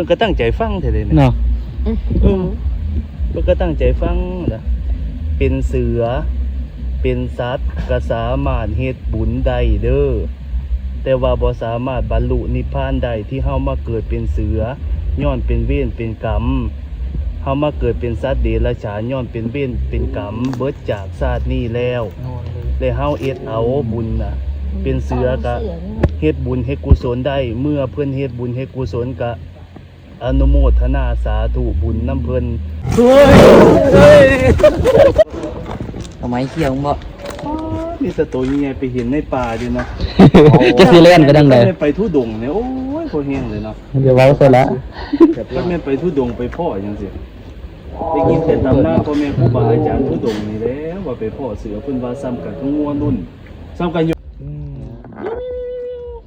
ເພິ່ນກໍຕັ້ງໃຈຟັງແທ້ເດນີ້ ເນາະ. ເອີ ເພິ່ນກໍຕັ້ງໃຈຟັງນະ. ເປັນເສືອ ເປັນສັດ ກໍສາມາດເຮັດບຸນໄດ້ເດີ ແຕ່ວ່າບໍ່ສາມາດບັນລຸນິບພານໄດ້. ທີ່ເຮົາມາເກີດເປັນເສືອ ຍ້ອນເປັນເວນເປັນກຳ. ເຮົາມາເກີດເປັນສັດເດຍລະສານ ຍ້ອນເປັນເວນເປັນກຳ ເບິດຈາກຊາດນີ້ແລ້ວ. ແລະເຮົາເຮັດເອົາບຸນນະ ເປັນເສືອກະເຮັດບຸນເຮັດກຸສົນໄດ້. ເມື່ອເພິ່ນເຮັດບຸນເຮັດກຸສົນກະ ອະນຸໂມທະນາສາທຸບຸນນຳເພິ່ນ. ເອົາໄມ້ຂຽວບໍ່? ມີແຕ່ໂຕໃຫຍ່ໆ ໄປເຫັນໃນປ່າເດ້ເນາະ. ຈັກຊິແລ່ນໄປທາງໃດ? ໄປທຸດົງນີ້ ໂອ້ຍ ພໍແຮງເລີຍເນາະ. ຢ່າເວົ້າຊະລະ. ຄັນແມ່ນໄປທຸດົງໄປພໍ້ຈັ່ງຊີ້ ໄດ້ຍິນແຕ່ຕຳນາພໍ່ແມ່ຄູບາອາຈານທຸດົງນີ້ແຫຼະ ວ່າໄປພໍ້ເສືອ ເພິ່ນວ່າສ່ຳກັນກັບງົວລຸນ ສ່ຳກັນຢູ່. ອືມ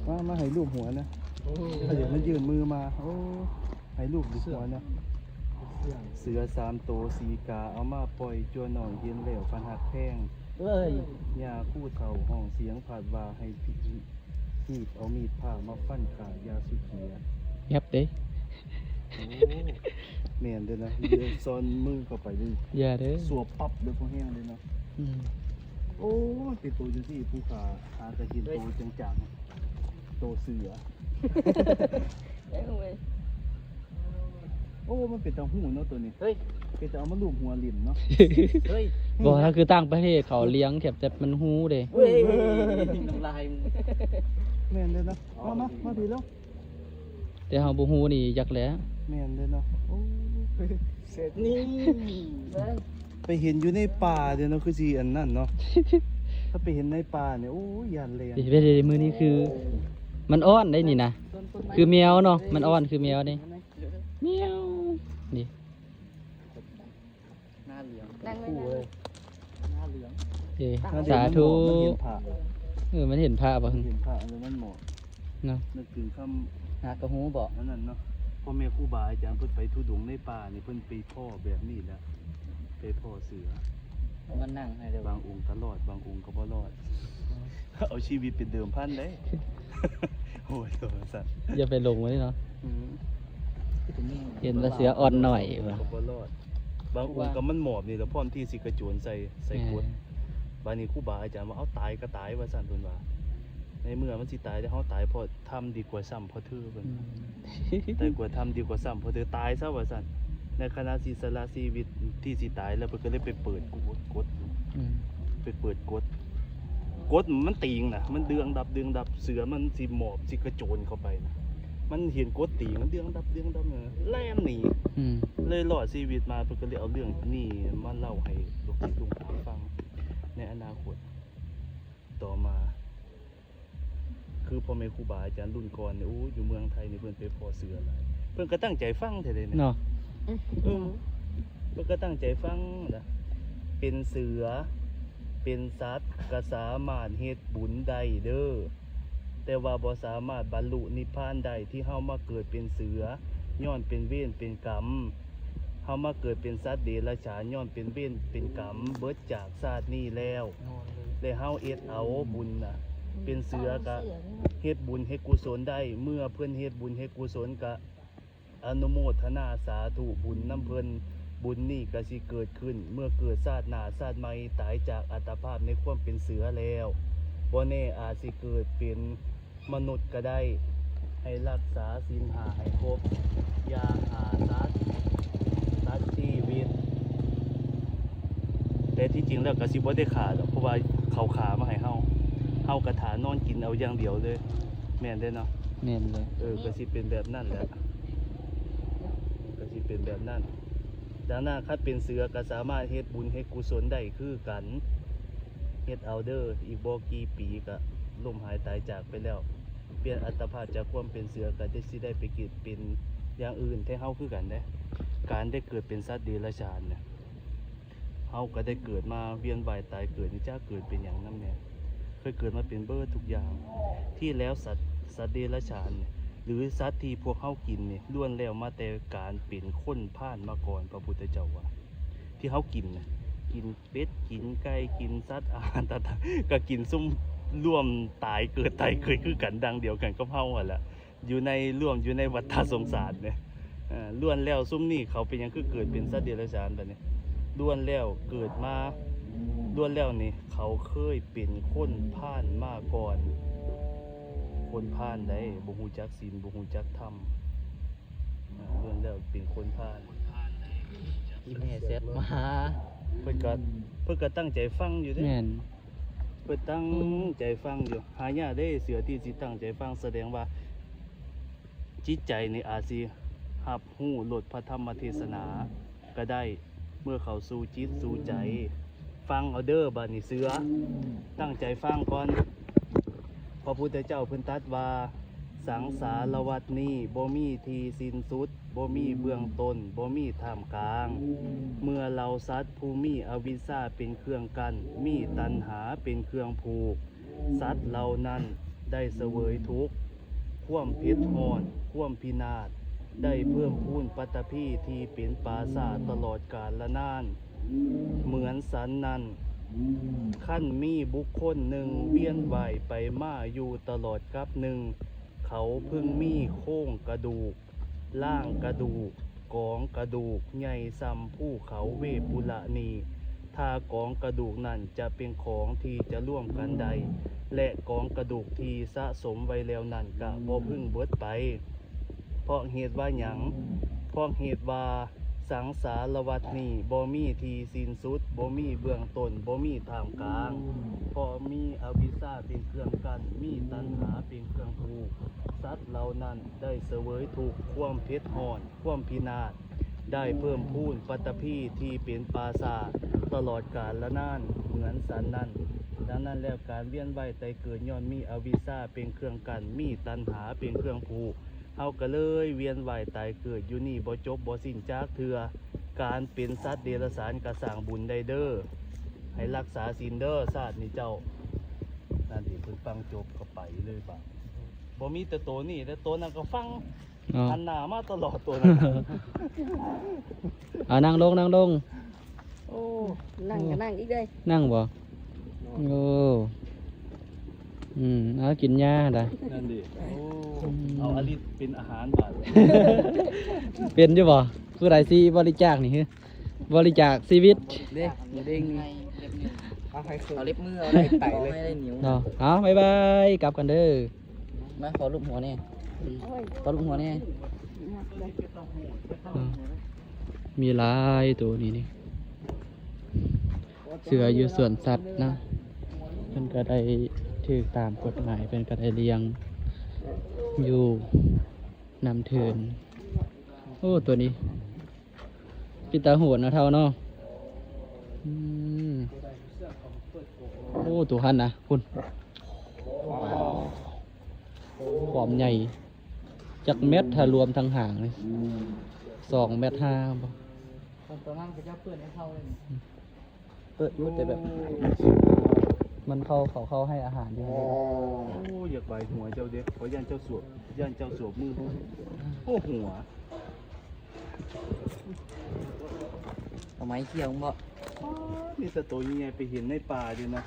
ມາ ມາໃຫ້ລູບຫົວນະ. ໂອ້ ເຂົາຢາກມາຍື່ນມືມາ. ໂອ້ ໃຫ້ລູບຢູ່ຫົວນະ. ເສືອສາມໂຕສີກາ ເອົາມາປ່ອຍ ຈົວໜ້ອຍເຫັນແລ້ວປານຮັກແພງ. ເອີຍ ຍ່າຄູເຖົ້າຮ້ອງສຽງພັດວ່າ ໃຫ້ພີບເອົາມີດພ້າມາຟັນຂ້າ ຢ່າສຸເຂຍ. ແຍບເດ້. ໂອ້ ແມ່ນເດ້ນະ ຊ້ອນມືເຂົ້າໄປເລີຍ. ຢ່າເດີ ສວບປັບເດີ ພໍແຮງເດ້ເນາະ. ອືມ ໂອ້ຍ ເປັນໂຕຈັ່ງຊີ້ ຜູ້ຂ້າຫາກະເຫັນໂຕຈັງໆ ໂຕເສືອ. ເອີຍ ໂອ້ ມັນເປັນຕາຮູ້ເນາະໂຕນີ້. ເຮີ້ຍ ເປັນຕາເອົາມາລູບຫົວຫຼິ້ນເນາະ. ເຮີ້ຍ ບໍ່ ຖ້າຄືຕ່າງປະເທດເຂົາລ້ຽງແບບ ແຕ່ມັນຮູ້ເດ້. ເຮີ້ຍ ນ້ຳລາຍ. ແມ່ນເດ້ເນາະ. ມາ ມາ ມາພີ້ເນາະ. ແຕ່ເຮົາບໍ່ຮູ້ນີ້ຈັກແຫຼະ. ແມ່ນເດ້ເນາະ. ໂອ້ ເສັດນີ້ ໄປເຫັນຢູ່ໃນປ່າເດ້ເນາະ ຄືຊິອັນນັ້ນເນາະ. ຖ້າໄປເຫັນໃນປ່ານີ້ ໂອ້ຍ ຢ້ານແລ່ນ. ເດ້ ມື້ນີ້ຄືມັນອ້ອນໄດ໋ນີ້ນະ ຄືແມວເນາະ. ມັນອ້ອນຄືແມວເດ້. ແມວ ນີ້ ໜ້າເຫຼືອງ ນັ່ງເລີຍ ໜ້າເຫຼືອງ. ເອີ ສາທຸ. ເອີ ມັນເຫັນພະບໍ່? ມັນເຫັນພະ ແລ້ວມັນໝອບເນາະ. ນຶກເຖິງຄຳ ຫາກະຮູ້ບໍ່ ອັນນັ້ນເນາະ. ພໍ່ແມ່ຄູບາອາຈານເພິ່ນໄປທຸດົງໃນປ່ານີ້ ເພິ່ນໄປພໍ້ແບບນີ້ແຫຼະ ໄປພໍ້ເສືອ. ມັນນັ່ງໃຫ້ເດີ ບາງອົງກໍລອດ ບາງອົງກໍບໍ່ລອດ. ເອົາຊີວິດເປັນເດີມພັນເດ້. ໂອ້ຍ ໂຕສັດ ຢ່າໄປຫຼົງໄວ້ເນາະ. ອືມ ເຫັນວ່າເສືອອ່ອນໜ້ອຍວ່າ ກໍບໍ່ລອດ. ບາງອົງກໍມັນໝອບນີ້ລະ ພ້ອມທີ່ຊິກະໂຈນໃສ່ ໃສ່ກົດ. ບາດນີ້ຄູບາອາຈານວ່າ ເອົາ ຕາຍກໍຕາຍວ່າຊັ້ນ ເພິ່ນວ່າ. ໃນເມື່ອມັນຊິຕາຍແລ້ວ ເຮົາຕາຍເພາະທຳດີກວ່າຊ້ຳເພາະຖື ເພິ່ນ. ອືມ ຕາຍກວ່າທຳດີກວ່າຊ້ຳເພາະຖື ຕາຍຊະວ່າຊັ້ນ. ໃນຂະນະທີ່ສະຫຼະຊີວິດທີ່ຊິຕາຍແລ້ວ ເພິ່ນກໍເລີຍໄປເປີດກົດ ກົດ. ອືມ ໄປເປີດກົດ ກົດມັນຕີງນະ ມັນເດືອງດັບເດືອງດັບ ເສືອມັນຊິໝອບຊິກະໂຈນເຂົ້າໄປນະ. ມັນເຫັນກົດຕີງ ມັນເດືອງດັບເດືອງດັບ ແລ່ນໜີ. ອືມ ເລີຍລອດຊີວິດມາ. ເພິ່ນກໍເລີຍເອົາເລື່ອງນີ້ມາເລົ່າໃຫ້ລູກສິດລູກຫາຟັງໃນອະນາຄົດຕໍ່ມາ. ຄືພໍ່ແມ່ຄູບາອາຈານລຸ້ນກ່ອນນີ້ ໂອ້ ຢູ່ເມືອງໄທນີ້ເພິ່ນໄປພໍ້ເສືອຫຼາຍ ເພິ່ນກໍຕັ້ງໃຈຟັງແທ້ເດນີ້ເນາະ. ເອີ ເພິ່ນກໍຕັ້ງໃຈຟັງນະ. ເປັນເສືອ ເປັນສັດ ກໍສາມາດເຮັດບຸນໄດ້ເດີ ແຕ່ວ່າບໍ່ສາມາດບັນລຸນິບພານໄດ້. ທີ່ເຮົາມາເກີດເປັນເສືອ ຍ້ອນເປັນເວນເປັນກຳ. ເຮົາມາເກີດເປັນສັດເດຍລະສານ ຍ້ອນເປັນເວນເປັນກຳ ເບິດຈາກຊາດນີ້ແລ້ວ. ແລະເຮົາເຮັດເອົາບຸນນະ ເປັນເສືອກະເຮັດບຸນເຮັດກຸສົນໄດ້. ເມື່ອເພິ່ນເຮັດບຸນເຮັດກຸສົນກະອະນຸໂມທະນາສາທຸບຸນນຳເພິ່ນ. ບຸນນີ້ກະຊິເກີດຂຶ້ນ ເມື່ອເກີດຊາດໜ້າຊາດໃໝ່ ຕາຍຈາກອັດຕະພາບໃນຄວາມເປັນເສືອແລ້ວ ບໍ່ແນ່ອາດຊິເກີດເປັນ ມະນຸດກໍໄດ້ ໃຫ້ຮັກສາສິນຫ້າໃຫ້ຄົບ ຢ່າຂ້າສັດ ຕັດຊີວິດ. ແຕ່ທີ່ຈິງແລ້ວກໍຊິບໍ່ໄດ້ຂ້າດອກ ເພາະວ່າເຂົາຂ້າມາໃຫ້ເຮົາ ເຮົາກໍຖ້ານອນກິນເອົາຢ່າງດຽວເລີຍ. ແມ່ນເດ້ເນາະ? ແມ່ນເລີຍ. ເອີ ກໍຊິເປັນແບບນັ້ນແຫຼະ ກໍຊິເປັນແບບນັ້ນ. ດັ່ງນັ້ນ ຄັນເປັນເສືອກໍສາມາດເຮັດບຸນເຮັດກຸສົນໄດ້ຄືກັນ. ເຮັດເອົາເດີ ອີກບໍ່ກີ່ປີກໍລົ້ມຫາຍຕາຍຈາກໄປແລ້ວ. ປ່ຽນອັດຕະພາບຈາກຄວາມເປັນເສືອ ກໍຈະຊິໄດ້ໄປເກີດເປັນຢ່າງອື່ນແທນເຮົາຄືກັນເດ້. ການໄດ້ເກີດເປັນສັດເດຍລະສານນະ ເຮົາກໍໄດ້ເກີດມາວຽນວ່າຍຕາຍເກີດນີ້ ຈັກເກີດເປັນຫຍັງນຳແດ່. ເຄີຍເກີດມາເປັນເບິດທຸກຢ່າງ. ທີ່ແລ້ວສັດ ສັດເດຍລະສານນີ້ ຫຼື ສັດທີ່ພວກເຮົາກິນນີ້ ລ້ວນແລ້ວມາແຕ່ການເປັນຄົນພານມາກ່ອນ. ພະພຸດທະເຈົ້າວ່າ ທີ່ເຮົາກິນນະ ກິນ ເປັດ ກິນໄກ່ ກິນສັດອາຫານຕ່າງໆ ກໍກິນຊຸມລວມຕາຍເກີດ ຕາຍເກີດຄືກັນ ດັ່ງດຽວກັນກັບເຮົາຫັ້ນລະ ຢູ່ໃນ ລວມຢູ່ໃນວັດຕະສົງສານເດ້. ອ່າ ລ້ວນແລ້ວຊຸມນີ້ເຂົາເປັນຫຍັງຄືເກີດເປັນສັດເດຍລະສານບາດນີ້? ລ້ວນແລ້ວເກີດມາ ລ້ວນແລ້ວນີ້ເຂົາເຄີຍເປັນຄົນພານມາກ່ອນ. ຄົນພານໃດ ບໍ່ຮູ້ຈັກສິນ ບໍ່ຮູ້ຈັກທຳ. ອ່າ ລ້ວນແລ້ວເປັນຄົນພານ. ອີແມ່ແຊັດມາ ເພິ່ນກໍ ເພິ່ນກໍຕັ້ງໃຈຟັງຢູ່ເດ້. ແມ່ນ. ເພິ່ນຕັ້ງໃຈຟັງຢູ່. ຫາຍາກເດ້ ເສືອທີ່ຊິຕັ້ງໃຈຟັງ. ສະແດງວ່າຈິດໃຈນີ້ອາດຊິຮັບຮູ້ລົດພະທຳມະເທດສະໜາກໍໄດ້ ເມື່ອເຂົ້າສູ່ຈິດສູ່ໃຈ. ຟັງເອົາເດີ ບາດນີ້ເສືອ ຕັ້ງໃຈຟັງກ່ອນ. ພະພຸດທະເຈົ້າເພິ່ນຕັດວ່າ ສັງສາລະວັດນີ້ບໍ່ມີທີ່ສິ້ນສຸດ, ບໍ່ມີເບື້ອງຕົ້ນ, ບໍ່ມີທ່າມກາງ. ເມື່ອເຫຼົ່າສັດຜູ້ມີອະວິຊຊາເປັນເຄື່ອງກັ້ນ, ມີຕັນຫາເປັນເຄື່ອງຜູກ, ສັດເຫຼົ່ານັ້ນໄດ້ສະເຫວີຍທຸກ, ຄວາມເຜັດຮ້ອນ, ຄວາມພິນາດ, ໄດ້ເພີ່ມພູນປັດຕະພີທີ່ເປັນປ່າຊ້າຕະຫຼອດການລະນານ. ເໝືອນສັນນັ້ນ, ຄັນມີບຸກຄົນໜຶ່ງວຽນວ່າຍໄປມາຢູ່ຕະຫຼອດກັບໜຶ່ງ, ເຂົາເພິ່ງມີໂຄງກະດູກ, ລ່າງກະດູກ, ກອງກະດູກໃຫຍ່ສ່ຳພູເຂົາເວປຸລະນີ້. ຖ້າກອງກະດູກນັ້ນຈະເປັນຂອງທີ່ຈະລວມກັນໄດ້ ແລະ ກອງກະດູກທີ່ສະສົມໄວ້ແລ້ວນັ້ນກະບໍ່ເພິ່ງເບິດໄປ. ເພາະເຫດວ່າຫຍັງ? ເພາະເຫດວ່າສັງສາລະວັດນີ້ບໍ່ມີທີ່ສິ້ນສຸດ, ບໍ່ມີເບື້ອງຕົ້ນ, ບໍ່ມີທ່າມກາງ. ເພາະມີອະວິຊຊາເປັນເຄື່ອງກັ້ນ, ມີຕັນຫາເປັນເຄື່ອງຜູກ, ສັດເຫຼົ່ານັ້ນໄດ້ສະເຫວີຍທຸກ, ຄວາມເຜັດຮ້ອນ, ຄວາມພິນາດ, ໄດ້ເພີ່ມພູນປັດຕະພີທີ່ເປັນປ່າຊ້າຕະຫຼອດການລະນານ ເໝືອນສັນນັ້ນ. ດັ່ງນັ້ນແລ້ວ ການວຽນວ່າຍຕາຍເກີດຍ້ອນມີອະວິຊຊາເປັນເຄື່ອງກັ້ນ, ມີຕັນຫາເປັນເຄື່ອງຜູກ, ເຮົາກໍເລີຍວຽນວ່າຍຕາຍເກີດຢູ່ນີ້ບໍ່ຈົບບໍ່ສິ້ນຈັກເທື່ອ. ການເປັນສັດເດຍລະສານກໍສ້າງບຸນໄດ້ເດີ. ໃຫ້ຮັກສາສິນເດີ ຊາດນີ້ເຈົ້າ. ນັ້ນເດ ເພິ່ນຟັງຈົບກໍໄປເລີຍບາດ. ບໍ່ມີແຕ່ໂຕນີ້ ແຕ່ໂຕນັ້ນກໍຟັງ ເນາະ ຫັນໜ້າມາຕະຫຼອດໂຕນັ້ນ. ເອົາ ນັ່ງລົງ ນັ່ງລົງ. ໂອ້ ນັ່ງກໍນັ່ງອີກເດ້. ນັ່ງບໍ່? ໂອ້ ອືມ ເອົາ ກິນຫຍ້າດາ. ນັ້ນເດ. ໂອ້ ອືມ ເອົາອະລິດເປັນອາຫານບາດ. ເປັນຢູ່ບໍ່? ຜູ້ໃດຊິບໍລິຈາກນີ້? ບໍລິຈາກຊີວິດເດ້. ເດ້ງນີ້ ເອົາໃຫ້ ເອົາເລັບມື ເອົາໄດ້ໄຕເລີຍ ເອົາໃຫ້ໄດ້ໜິວເນາະ. ເອົາ ບາຍບາຍ ກັບກັນເດີ. ມາ ຂໍລູບຫົວແດ່ ໂອ້ຍ ຂໍລູບຫົວແດ່. ອືມ ມີຫຼາຍໂຕນີ້ນີ້ ເສືອຢູ່ສວນສັດນະ. ເພິ່ນກໍໄດ້ຖືກຕາມກົດໝາຍ, ເພິ່ນກໍໄດ້ລ້ຽງຢູ່ນຳເທີນ. ໂອ້ ໂຕນີ້ ເປັນຕາໂຫດເນາະ ເຖົ້າເນາະ. ອືມ ໂອ້ ໂຕຫັ້ນນະ ພຸ້ນ ຄວາມໃຫຍ່ ຈັກແມັດ ຖ້າລວມທັງຫາງນີ້ ສອງແມັດຫ້າບໍ່? ຕອນນັ້ນເຂົາເຈົ້າເປີດໃຫ້ເຂົ້າເລີຍ. ເປີດຢູ່ ແຕ່ແບບມັນເຂົ້າ ເຂົາເຂົ້າໃຫ້ອາຫານຢູ່. ໂອ້ ຢາກບາຍຫົວເຈົ້າເດ້ ເພາະຢ້ານເຈົ້າສວບ ຢ້ານເຈົ້າສວບມື. ໂອ້ ຫົວ ເອົາໄມ້ຂຽວເບາະ. ມີແຕ່ໂຕໃຫຍ່ໆ ໄປເຫັນໃນປ່າຢູ່ນະ.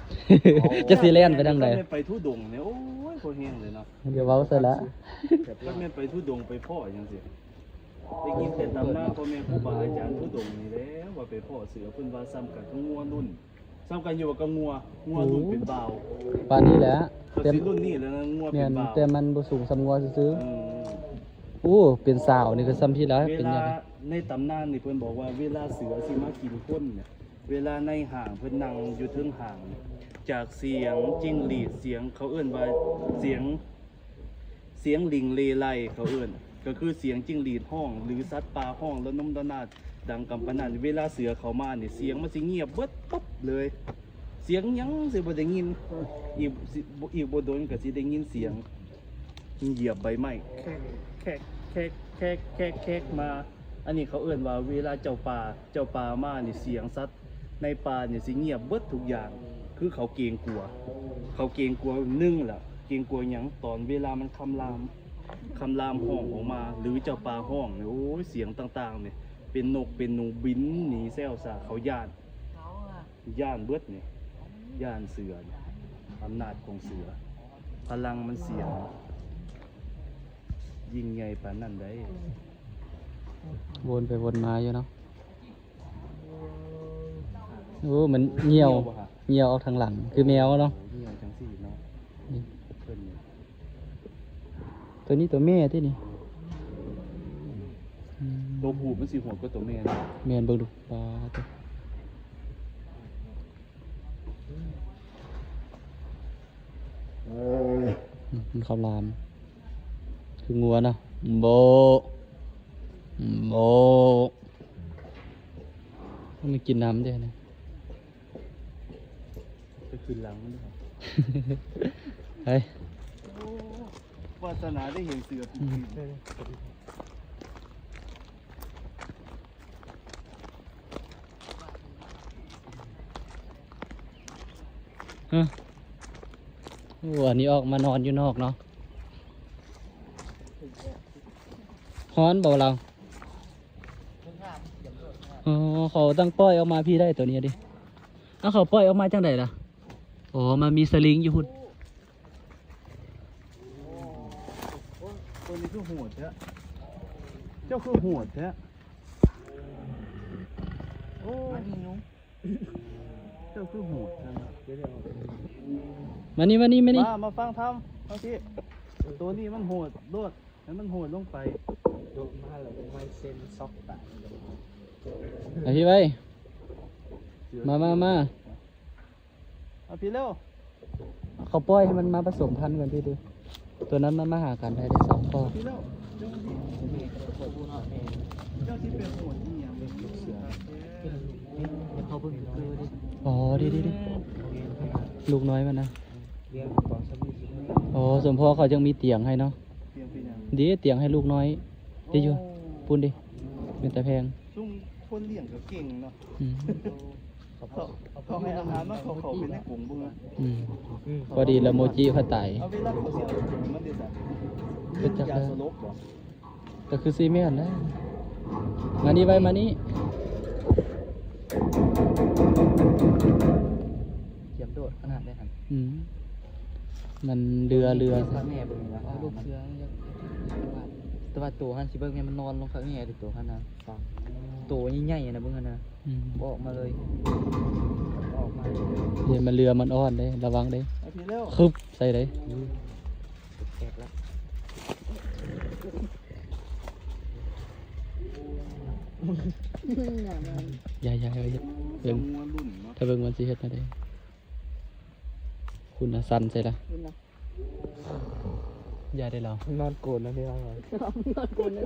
ຈັກຊິແລ່ນໄປທາງໃດ? ຄັນແມ່ນໄປທຸດົງນີ້ ໂອ້ຍ ພໍແຮງເລີຍເນາະ. ຢ່າເວົ້າໃສ່ລະ. ຄັນແມ່ນໄປທຸດົງໄປພໍ້ຈັ່ງຊີ້ ໄດ້ຍິນແຕ່ຕຳນາພໍ່ແມ່ຄູບາອາຈານທຸດົງນີ້ແຫຼະ ວ່າໄປພໍ້ເສືອ ເພິ່ນວ່າສ່ຳກັນກັບງົວລຸ້ນ ສ່ຳກັນຢູ່ວ່າກັບງົວ ງົວລຸ້ນເປັນບ່າວ. ປານນີ້ແຫຼະ ກໍຊິລຸ້ນນີ້ແຫຼະນະ ງົວເປັນບ່າວ. ແມ່ນ ແຕ່ມັນບໍ່ສູງສ່ຳງົວຊື່ໆ. ອືມ ໂອ້ ເປັນສາວນີ້ກໍສ່ຳພີ້ລະ. ເວລາ ເປັນຫຍັງ? ໃນຕຳນານນີ້ເພິ່ນບອກວ່າ ເວລາເສືອຊິມາກິນຄົນເນຍ ເວລາໃນຫ້າງເພິ່ນນັ່ງຢູ່ເທິງຫ້າງ ຈາກສຽງຈິ້ງຫຼີດ ສຽງ ເຂົາເອີ້ນວ່າສຽງ ສຽງລິງເລໄລ ເຂົາເອີ້ນ ກໍຄືສຽງຈິ້ງຫຼີດຮ້ອງ ຫຼື ສັດປ່າຮ້ອງລະນົມລະນາດດັງກຳປະນານ. ເວລາເສືອເຂົ້າມານີ້ ສຽງມັນຊິງຽບເບິດປຶບເລີຍ ສຽງຫຍັງຊິບໍ່ໄດ້ຍິນ. ອີກ ອີກບໍ່ດົນກໍຊິໄດ້ຍິນສຽງຢຽບໃບໄມ້ ແຄກ ແຄກ ແຄກ ແຄກ ແຄກ ແຄກ ມາ. ອັນນີ້ເຂົາເອີ້ນວ່າເວລາເຈົ້າປ່າ ເຈົ້າປ່າມານີ້ ສຽງສັດໃນປ່ານີ້ຊິງຽບເບິດທຸກຢ່າງ ຄືເຂົາເກງກົວ ເຂົາເກງກົວ. ໜຶ່ງລະ ເກງກົວຫຍັງ? ຕອນເວລາມັນຄຳລາມ ຄຳລາມຮ້ອງອອກມາ ຫຼື ເຈົ້າປ່າຮ້ອງນີ້ ໂອ້ຍ ສຽງຕ່າງໆນີ້ ເປັນນົກເປັນໜູບິນໜີແຊວຊາ ເຂົາຢ້ານ ຢ້ານເບິດນີ້ ຢ້ານເສືອນີ້ ອຳນາດຂອງເສືອ ພະລັງມັນສຽງຍິ່ງໃຫຍ່ປານນັ້ນໃດ. ວົນໄປວົນມາຢູ່ເນາະ. ໂອ້ ມັນຍ່ຽວ ຍ່ຽວບໍ່ຄະ? ຍ່ຽວອອກທາງຫຼັງ ຄືແມວເນາະ. ໂອ້ ຍ່ຽວຈັ່ງຊີ້ເນາະ. ນີ້ ເພິ່ນ ໂຕນີ້ໂຕແມ່ຕິນີ້. ອືມ ໂຕຜູ້ມັນຊິໂຫດກວ່າໂຕແມ່ເນາະ. ແມ່ນ ເບິ່ງດູ ປາດໂທ້. ອືມ ມັນເຂົ້າລາມ ຄືງົວເນາະ. ໂບ ໂບ ມັນກິນນ້ຳເດ້ນະ. ໄປຂຶ້ນຫຼັງມັນເດ້. ໄປ ໂອ້ ວາສະໜາໄດ້ເຫັນເສືອ. ອືມ ຮະ ໂອ້ ອັນນີ້ອອກມານອນຢູ່ນອກເນາະ. ຮ້ອນບໍ່ລາວ? ອໍ ເຂົາຕັ້ງປ່ອຍອອກມາພີ້ໄດ້ໂຕນີ້ເດ້. ເອົາ ເຂົາປ່ອຍອອກມາຈັ່ງໃດລະ? ອໍ ມັນມີສະລິງຢູ່ພຸ້ນ. ໂອ້ຍ ໂຕນີ້ຄືໂຫດແທ້. ເຈົ້າຄືໂຫດແທ້. ໂອ້ຍ ເຈົ້າຄືໂຫດແທ້ນະ. ມານີ້ ມານີ້ ມານີ້ ມາ ມາຟັງທຳ ມາພີ້. ໂຕນີ້ມັນໂຫດໂລດ ໃຫ້ມັນໂຫດລົງໄປ. ໂດດມາແລ້ວມັນເຊັນຊັອກຕາຍ. ມາພີ້ໄວ້ ມາ ມາ ມາ. ເອົາພີ້ເລັວ. ເຂົາປ່ອຍໃຫ້ມັນມາປະສົມພັນກັນພີ້ເດີ. ຕົວນັ້ນມັນມາຫາກັນໄດ້ສອງຂໍ້. ພີ້ເລັວ. ເຈົ້າຊິໄປໂຫດອີ່ຫຍັງ? ເຂົາເບິ່ງຄືເດີ. ອໍ ເດ້ໆໆ ລູກນ້ອຍມັນນະ. ອໍ ສົມພໍເຂົາຈັ່ງມີຕຽງໃຫ້ເນາະ. ຕຽງເປັນຫຍັງ? ເດ້ ຕຽງໃຫ້ລູກນ້ອຍ. ເດ້ຢູ່ ໂອ້ ພຸ້ນເດ້ ເປັນຕາແພງ. ຊຸມຄົນລ້ຽງກໍເກັ່ງເນາະ. ອືມ ເຂົາ ເຂົາໃຫ້ອາຫານມາ ເຂົາເຂົ້າໄປໃນກົງເບິ່ງ. ອືມ ພໍດີລະໂມຈິຂ້ອຍຕາຍ. ເອົາເວລາເຂົາຊິເອົາກິນມັນເດ້ຊະ. ເຮັດຈັ່ງໃດ? ຢາສະຫຼົບບໍ່? ກໍຄືຊິແມ່ນແຫຼະ. ມານີ້ໄວ້ ມານີ້. ກຽມໂດດຂະໜາດໃດຫັ້ນ. ອືມ ມັນເຫຼືອ ເຫຼືອ. ແມ່ເບິ່ງວ່າ ເອົາລູກເສືອ ແຕ່ວ່າໂຕຫັ້ນຊິເບິ່ງແມ່ນມັນນອນລົງຄັກແນ່ເດ້ ໂຕຫັ້ນນະ. ໂຕໃຫຍ່ໆນະ ເບິ່ງຫັ້ນນະ. ອືມ ບໍ່ອອກມາເລີຍ ອອກມາ. ເດ ມັນເຫຼືອມັນອ່ອນເດ້ ລະວັງເດ້. ໄປພີ້ເລັວ. ຄຶບໃສ່ເດ້. ອືມ ແຕກລະ. ຢ່າໆ ຢ່າເຮັດ ເບິ່ງ ຖ້າເບິ່ງມັນຊິເຮັດແນວໃດ. ຄຸນນະ ສັ່ນໃສ່ລະ. ຢ່າໄດ້ລາວ ນອນໂກນນະ ນອນໂກນນະ. ໄ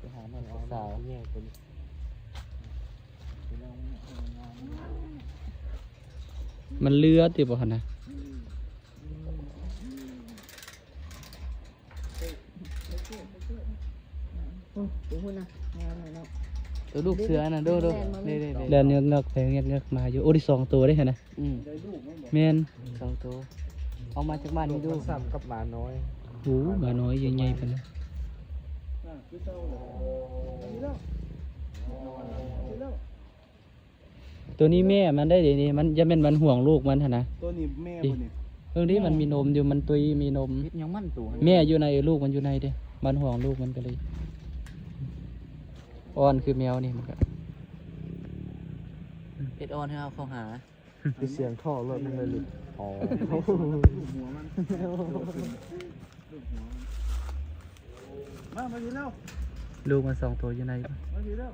ປຫານ້ອງສາວແຍກກັນ. ມັນເຫຼືອຕິບໍ່ຫັ້ນນະ? ໂອ້ ໂຕພຸ້ນນະ ງາມເນາະ. ໂຕລູກເສືອນະ ໂດ ໂດ ແລ່ນເງືອກໆໄປເງືອກໆມາຢູ່. ໂອ້ ໄດ້ສອງໂຕເດ້ຫັ້ນນະ. ອືມ ແມ່ນ ສອງໂຕ. ອອກມາຈາກບ້ານນີ້ດູ. ມັນສ່ຳກັບໝານ້ອຍ. ໂອ້ ໝານ້ອຍໃຫຍ່ໆປານນັ້ນ. ໂຕນີ້ແມ່ມັນໄດ້ເດນີ້ ມັນ ຢ່າແມ່ນມັນຫວງລູກມັນຫັ້ນນະ. ໂຕນີ້ແມ່ບໍ່ນີ້? ເບິ່ງດິ ມັນມີນົມຢູ່ ມັນຕຸ້ຍມີນົມ. ເຮັດຫຍັງມັນໂຕຫັ້ນ? ແມ່ຢູ່ໃນ ລູກມັນຢູ່ໃນເດ້. ມັນຫວງລູກມັນກໍເລີຍ ອ່ອນຄືແມວນີ້. ມັນກໍເຮັດອ່ອນໃຫ້ເຮົາເຂົ້າຫາ. ຄືສຽງທໍ່ລົດມັນເລີຍຫຼຸດ. ອໍ ລູບຫົວມັນ ລູບຫົວມັນ. ມາ ມາພີ້ເລັວ. ລູກມັນສອງໂຕຢູ່ໃນ. ມາພີ້ເລັວ.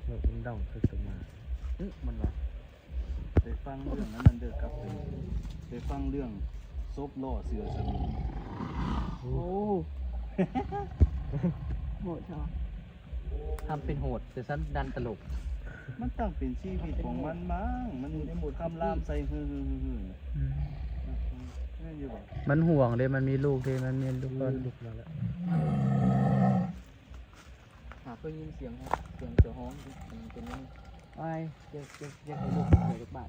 ລູກມັນດອງຄືຕົວມາ. ອື ມັນວ່າ ໄປຟັງເລື່ອງອັນນັ້ນເດີ ກັບໄປ ໄປຟັງເລື່ອງສົບລໍ້ເສືອສະໝິງ. ໂອ້ ໂຫດເນາະ. ທຳເປັນໂຫດ ແຕ່ຊັ້ນດັນຕະຫຼົກ. ມັນຕ້ອງເປັນຊີວິດຂອງມັນມັ້ງ ມັນຄຳລາມໃສ່ ຮືໆໆ. ອືມ ແມ່ນຢູ່ບໍ່? ມັນຫວງເດ້ ມັນມີລູກເດ້ ມັນມີລູກກ່ອນ. ອືມ ລູກມາແລ້ວ. ຫາເຄີຍຍິນສຽງ ສຽງເສືອຮ້ອງເປັນຈັ່ງໃດ? ອ້າຍ ຢາກ ຢາກ ຢາກໃຫ້ລູກເສືອຈັກບາດ.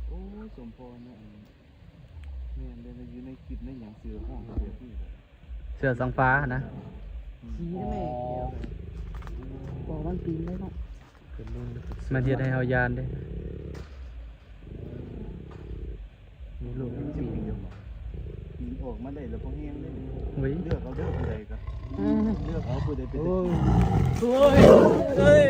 ໂອ້ຍ ສົມພໍເນາະ. ແມ່ນເດ້ ຢູ່ໃນຄລິບໃນຫຍັງເສືອຮ້ອງແບບນີ້. ເສືອສັງຟ້າຫັ້ນນະ. ອືມ ຊີ້ນະແມ່. ອໍ ບອກມັນປີນໄດ້ເນາະ. ມັນເຮັດໃຫ້ເຮົາຢ້ານເດ້. ມີລູກມັນປີນຢູ່. ປີນອອກມາໄດ້ແລ້ວບໍ່ແຮງເດ້. ໂອ້ຍ ເລືອກເອົາເດີຜູ້ໃດກໍ. ອື ໂອ້ຍ ໂອ້ຍ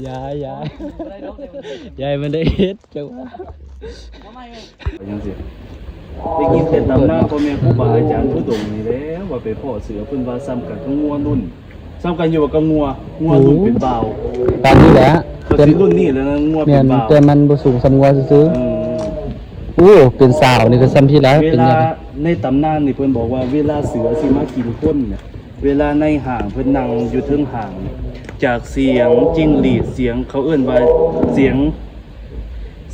ຢ່າ ຢ່າ ຢ່າໃຫ້ມັນໄດ້ເຮັດ ຈັ່ງວ່າ ຈັ່ງຊີ້ ໄດ້ຍິນແຕ່ຕຳນານພໍ່ແມ່ຄູບາອາຈານທຸດົງນີ້ແຫຼະ ວ່າໄປພໍ້ເສືອ ເພິ່ນວ່າສ່ຳກັນກັບງົວລຸນ ສ່ຳກັນຢູ່ວ່າກັບງົວ ງົວລຸນເປັນບ່າວ ປານນີ້ແຫຼະ ກໍຊິລຸນນີ້ແຫຼະ ງົວເປັນບ່າວ ແຕ່ມັນບໍ່ສູງສ່ຳງົວຊື່ໆ ອືມ ໂອ້ ເປັນສາວນີ້ກໍສ່ຳພີ້ແລ້ວ ເວລາ ເປັນຫຍັງ ໃນຕຳນານນີ້ເພິ່ນບອກວ່າ ເວລາເສືອຊິມາກິນຄົນ ເວລານາຍຮ້າງເພິ່ນນັ່ງຢູ່ເທິງຮ້າງ ຈາກສຽງຈິ້ງຫຼີດ ສຽງ ເຂົາເອີ້ນວ່າສຽງ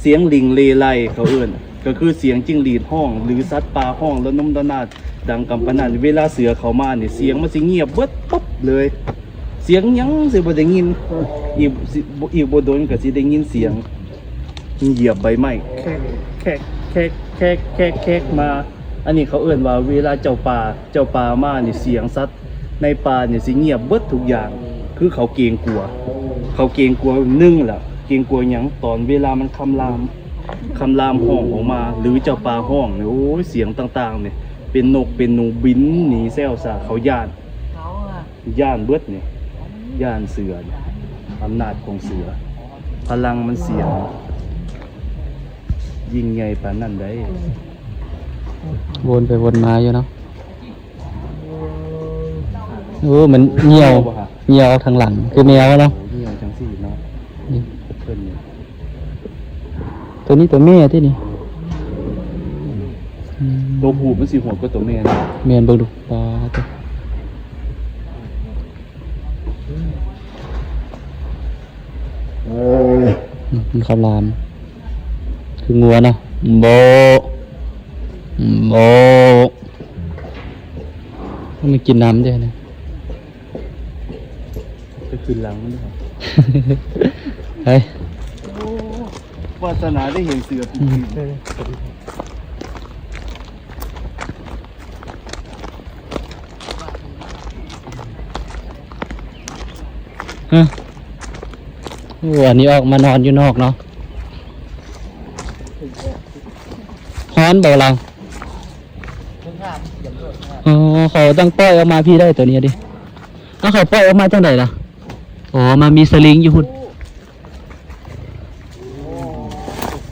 ສຽງລິງເລ່ໄລ່ ເຂົາເອີ້ນ ກໍຄືສຽງຈິ້ງຫຼີດຮ້ອງ ຫຼື ສັດປ່າຮ້ອງລະນົມລະນາດດັງກຳປານນັ້ນ ເວລາເສືອເຂົ້າມານີ້ ສຽງມັນຊິງຽບເບິດປັບເລີຍ ສຽງຫຍັງຊິບໍ່ໄດ້ຍິນ ອີກ ອີກບໍ່ດົນກໍຊິໄດ້ຍິນສຽງຢຽບໃບໄມ້ ແຄກ ແຄກ ມາ ອັນນີ້ເຂົາເອີ້ນວ່າເວລາເຈົ້າປ່າ ເຈົ້າປ່າມານີ້ ສຽງສັດໃນປ່ານີ້ຊິງຽບເບິດທຸກຢ່າງ ຄືເຂົາເກງກົວ ເຂົາເກງກົວ ໜຶ່ງລະ ເກງກົວຫຍັງ? ຕອນເວລາມັນຄຳລາມ ຄຳລາມຮ້ອງອອກມາ ຫຼື ເຈົ້າປ່າຮ້ອງນີ້ ໂອ້ຍ ສຽງຕ່າງໆນີ້ ເປັນນົກເປັນໜູບິນໜີແຊວຊາ ເຂົາຢ້ານ ຢ້ານເບິດນີ້ ຢ້ານເສືອນີ້ ອຳນາດຂອງເສືອ ພະລັງມັນສຽງຍິ່ງໃຫຍ່ປານນັ້ນໃດ໋. ວົນໄປວົນມາຢູ່ເນາະ. ໂອ້ ມັນຍ່ຽວ ຍ່ຽວອອກທາງຫຼັງ ຄືແມວເນາະ ຍ່ຽວຈັ່ງຊີ້ເນາະ. ນີ້ ເພິ່ນນີ້ ໂຕນີ້ໂຕແມ່ຕິນີ້ ອືມ ໂຕຜູ້ມັນຊິໂຫດກວ່າໂຕແມ່ເນາະ. ແມ່ນ ເບິ່ງດູ ປາດໂທ້ ອືມ ມັນຄຳລາມ ຄືງົວເນາະ ໂບ ໂບ ມັນກິນນ້ຳເດ້ນະ. ໄປຂຶ້ນຫຼັງມັນເດ້ ເຮີ້ຍ ໂອ້ ວາສະໜາໄດ້ເຫັນເສືອ ອືມ ຮະ ໂອ້ ອັນນີ້ອອກມານອນຢູ່ນອກເນາະ. ຮ້ອນບໍ່ລາວ? ອໍ ເຂົາຕ້ອງປ່ອຍອອກມາພີ້ໄດ້ໂຕນີ້ເດ. ເອົາ ເຂົາປ່ອຍອອກມາຈັ່ງໃດລະ? ອໍ ມາມີສະລິງຢູ່ພຸ້ນ. ໂ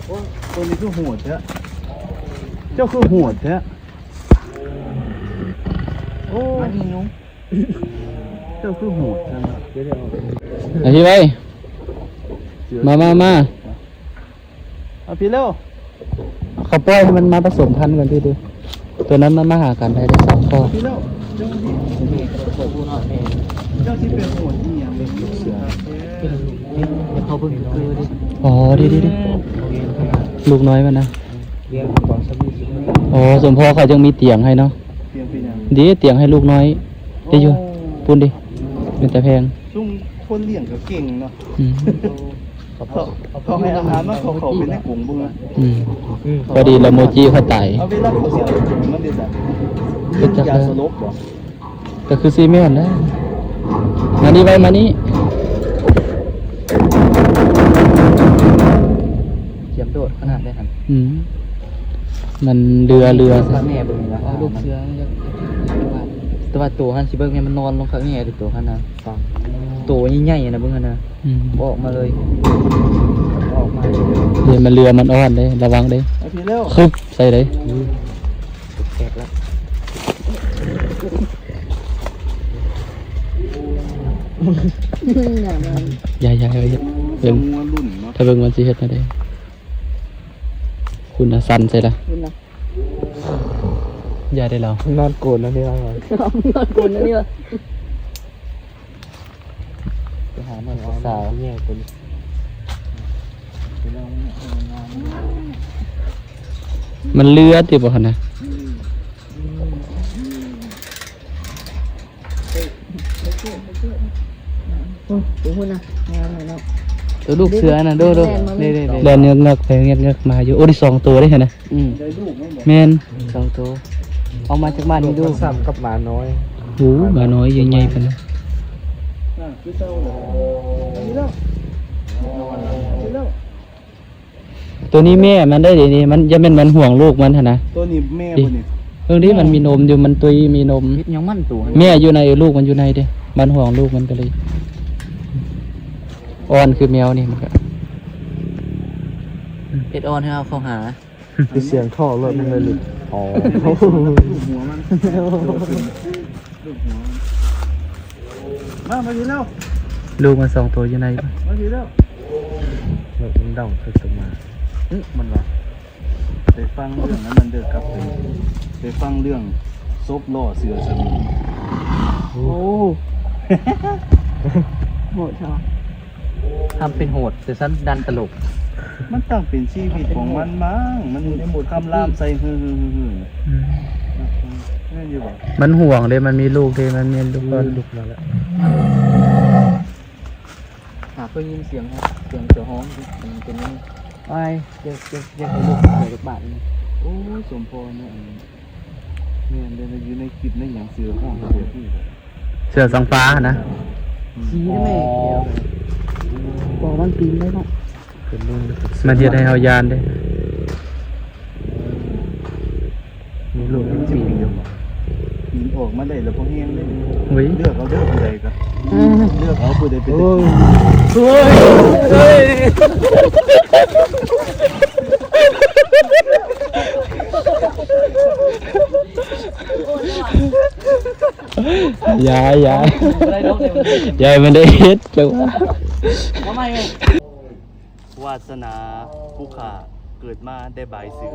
ອ້ ໂຕນີ້ຄືໂຫດແທ້ ເຈົ້າຄືໂຫດແທ້. ໂອ້ ອັນນີ້ຍຸງ ເຈົ້າຄືໂຫດແທ້. ເອົາພີ້ໄວ້ ມາ ມາ ມາ. ເອົາພີ້ແລ້ວ ເຂົາປ່ອຍໃຫ້ມັນມາປະສົມພັນກັນພີ້ເດີ. ຕົວນັ້ນມັນມາຫາກັນໄດ້ສອງຂໍ້. ພີ້ແລ້ວ ເຈົ້າພີ້ ເຈົ້າຊິໄປໂຫດອີ່ຫຍັງ ເສືອ ເປັນລູກ ເປັນ ເຂົາເບິ່ງຄືເດ້. ອໍ ດີໆໆ ລູກນ້ອຍມັນນະ. ອໍ ສົມພໍເຂົາຈັ່ງມີຕຽງໃຫ້ເນາະ. ຕຽງເປັນຫຍັງ? ເດ້ ຕຽງໃຫ້ລູກນ້ອຍໄດ້ຢູ່. ໂອ້ ພຸ້ນເດ້ ເປັນຕາແພງ. ຊຸມຄົນລ້ຽງກໍເກັ່ງເນາະ. ອືມ ເຂົາ ເຂົາໃຫ້ອາຫານມາ ເຂົາເຂົ້າໄປໃນກົງເບິ່ງ. ອືມ ພໍດີລະໂມຈິເຂົາຕາຍ. ເອົາ ເວລາເຂົາຊິເອົາກົງມັນເດຊະ ເປັນຢາສະຫຼົບບໍ່? ກໍຄືຊິແມ່ນນະ. ມານີ້ໄວ້ ມານີ້. ຕຽມໂດດຂະໜາດໃດຫັ້ນ. ອືມ ມັນເຫຼືອ ເຫຼືອ ແມ່ເບິ່ງນີ້ນະ ລູກເສືອ ແຕ່ວ່າໂຕຫັ້ນຊິເບິ່ງແມ່ນມັນນອນລົງຂ້າງແງ່ເດ້ ໂຕຫັ້ນນະ. ໂຕໃຫຍ່ໆນະ ເບິ່ງຫັ້ນນະ. ອືມ ອອກມາເລີຍ ອອກມາ. ເດ ມັນເຫຼືອ ມັນອ່ອນເດ້ ລະວັງເດ້. ເອົາພີ້ແລ້ວ ຄຶບໃສ່ເດ້. ອືມ ແຕກລະ. ຢ່າ ຢ່າ ຢ່າເຮັດ ເບິ່ງ ງົວລຸ້ນເນາະ ຖ້າເບິ່ງມັນຊິເຮັດແນວໃດ. ຄຸນນະ ສັ່ນໃສ່ລະ ຄຸນນະ. ຢ່າໄດ້ລາວ ນອນໂກນນະນີ້ລາວ ນອນໂກນນະນີ້ລາວ. ໄປຫາໝໍສາວ ມັນເລືອດຢູ່ບໍ່ຫັ້ນນະ? ໂອ້ຍ ໂຕພຸ້ນນະ ງາມເນາະ ໂຕລູກເສືອນະ ໂດ ໂດ ແລ່ນມາ ເດ້ ເດ້ ເດ້ ແລ່ນເງືອກໆໄປເງືອກໆມາຢູ່. ໂອ້ ໄດ້ສອງໂຕເດ້ຫັ້ນນະ. ອືມ ແມ່ນ ສອງໂຕ ເອົາມາຈາກບ້ານນີ້ດູ ມັນສ່ຳກັບໝານ້ອຍ. ໂອ້ ໝານ້ອຍໃຫຍ່ປານນັ້ນ. ອ່າ ຄືເກົ່າແລ້ວ ນີ້ແລ້ວ ນີ້ແລ້ວ. ໂຕນີ້ແມ່ມັນໄດ໋ນີ້ ມັນ ຢ່າແມ່ນມັນຫ່ວງລູກມັນຫັ້ນນະ. ໂຕນີ້ແມ່ບໍ່ນີ້? ເບິ່ງດິ ມັນມີນົມຢູ່ ມັນຕຸ້ຍມີນົມ. ເຮັດຫຍັງມັນໂຕຫັ້ນ? ແມ່ຢູ່ໃນ ລູກມັນຢູ່ໃນເດ້ ມັນຫ່ວງລູກມັນກໍເລີຍອ່ອນຄືແມວນີ້ ມັນກໍ ເຮັດອ່ອນໃຫ້ເຮົາເຂົ້າຫາ. ຄືສຽງທໍ່ລົດມັນເລີຍຫຼຸດ. ອໍ ມາ ມາພີ້ແລ້ວ ລູກມັນສອງໂຕຢູ່ໃນ ມາພີ້ແລ້ວ. ລົດມັນດອງຄືຕົວມາ. ອື ມັນວ່າ ໄປຟັງເລື່ອງນັ້ນ ມັນເດີກັບໄປ ໄປຟັງເລື່ອງສົບລໍ້ເສືອສະໝິງ. ໂອ້ ໂຫດເນາະ. ທຳເປັນໂຫດ ແຕ່ຊັ້ນດັນຕະຫຼົກ. ມັນຕ້ອງເປັນຊີວິດຂອງມັນມັ້ງ ມັນຄຳລາມໃສ່ ອືມ ແມ່ນຢູ່ບໍ່? ມັນຫ່ວງເດ້ ມັນມີລູກເດ້ ມັນມີລູກກ່ອນ ມີລູກມາແລ້ວ. ຫາກໄດ້ຍິນສຽງ ສຽງເສືອຮ້ອງ ເປັນຫຍັງ? ອ້າຍ ເຈັບ ເຈັບ ເຈັບໃຫ້ລູກ ເສືອຈັກບາດນີ້. ໂອ້ຍ ສົມພອນເນາະ ອັນນີ້ ແມ່ນເດ້ ຢູ່ໃນຄລິບໃນຫຍັງ ເສືອຮ້ອງແບບນີ້. ເສືອສັງຟ້າຫັ້ນນະ. ອືມ ສີນະແມ່ ບໍ່ມັນປີນໄດ້ເນາະ ມັນເຮັດໃຫ້ເຮົາຢ້ານເດ້. ມີລູກມັນປີນຢູ່ບໍ່? ປີນອອກມາໄດ້ແລ້ວບໍ່ແຮງເດ້. ໂອ້ຍ ເລືອກເອົາເດີຜູ້ໃດກໍ ອືມ ເລືອກເອົາຜູ້ໃດເປັນ ໂອ້ຍ ໂອ້ຍ ໂອ້ຍ. ຢ່າ ຢ່າ ຢ່າໃຫ້ມັນໄດ້ເຮັດ ເຈົ້າວ່າ. ວາດສະໜາຜູ້ຂ້າເກີດມາໄດ້ບາຍເສືອ.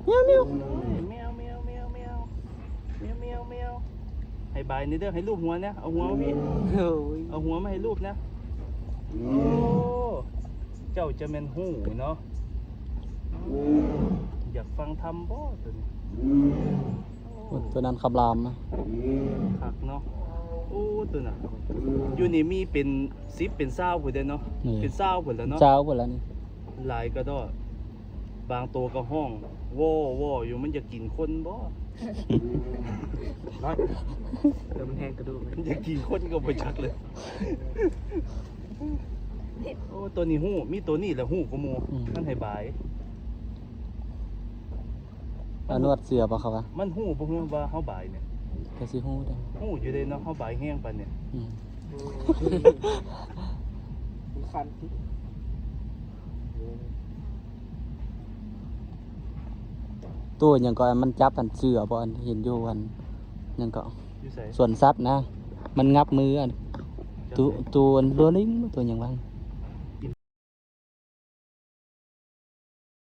ແມວ ແມວ ແມວ ແມວ ແມວ ແມວ ແມວ ແມວ ໃຫ້ບາຍນີ້ເດີ ໃຫ້ລູບຫົວແດ່ ເອົາຫົວມາພີ້ ໂອ້ຍ ເອົາຫົວມາໃຫ້ລູບແດ່. ໂອ້ ເຈົ້າຈະແມ່ນຮູ້ເນາະ. ຢາກຟັງທຳບໍ່ໂຕນີ້? ໂອ້ ໂຕນັ້ນຄຳລາມນະ. ຄັກເນາະ. ໂອ້ ໂຕນັ້ນ ຢູ່ນີ້ມີເປັນສິບເປັນຊາວພຸ້ນເດ້ເນາະ. ນີ້ ເປັນຊາວພຸ້ນແລ້ວເນາະ ຊາວພຸ້ນແລ້ວນີ້. ຫຼາຍກະດອກ ບາງໂຕກໍຮ້ອງວໍ້ໆຢູ່ ມັນຢາກກິນຄົນບໍ່? ນ້ອຍ ແຕ່ມັນແຮງກະດູກ ມັນຢາກກິນຄົນກໍບໍ່ຈັກເລີຍ. ໂອ້ ໂຕນີ້ຮູ້ ມີໂຕນີ້ແຫຼະຮູ້ກວ່າໝູ່. ອືມ ມັນໃຫ້ບາຍ. ອາ ນວດເສືອບໍ່ເຂົາວ່າ ມັນຮູ້ບໍ່ເຮືອວ່າເຮົາບາຍນີ້? ກະຊິຮູ້ເດ້ ຮູ້ຢູ່ເດ້ເນາະ ເຮົາບາຍແຮງປານນີ້. ອືມ ຄັນ ໂຕຫຍັງກໍ ມັນຈັບອັນເສືອບໍ່ ອັນເຫັນຢູ່ອັນຫຍັງກໍ ຢູ່ໃສ? ສວນສັດນະ ມັນງັບມືອັນ ໂຕ ໂຕອັນໂລລິງ ໂຕຫຍັງວະ?